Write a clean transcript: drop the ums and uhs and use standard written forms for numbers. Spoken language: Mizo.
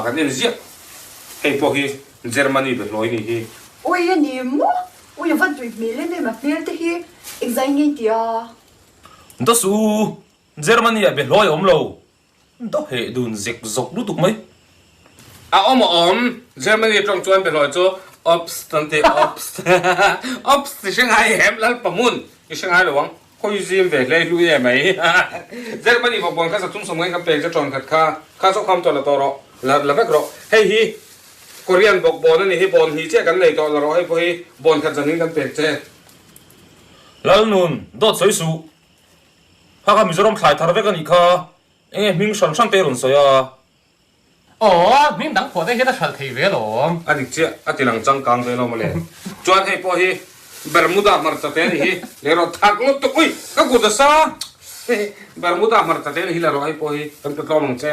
Kan en ziah. Hei pawh hi Germany behlawi nih hi. Ui a ni maw? Ui a va tui hmel em em a hmel te hi engzai nge i tia? Daw su, Germany ah behlawi a awm lo. Daw heh dun zek zawk lutuk mai. A awm a awm, Germany tawng chuan behlawi chu Obst an ti, Obst. Obst i hre ngai em Lalpahmun i hre ngai lo ang. Khawi zim ve hlei hlui e mai. Germany bawkbawn kha sathum sawm ngain kan pek che tawn khat kha kha chu kham tawh la tawh rawh la la vek rawh. Hei hi Korean bawkbawn a ni hi bawn hnih chiah kan nei tawh la rawh hei pawh hi bawn khat zanin kan pek che. Lalnun, dawt sawi suh. Kha kha Mizoram thlai thar vek a nih kha. Enge hming hran hran te rawn sawi a. Aw, hming dang phuah te hian a hralh thei ve alawm. A dik chiah, a ti lang changkang ve lo mawle. Chuan hei pawh hi Bermuda hmarcha te ni hi leh rawh thak lutuk. Ui, ka kut a sa! Bermuda hmarcha te ni hi la rawh hei pawh hi kan pe tlawm ang che.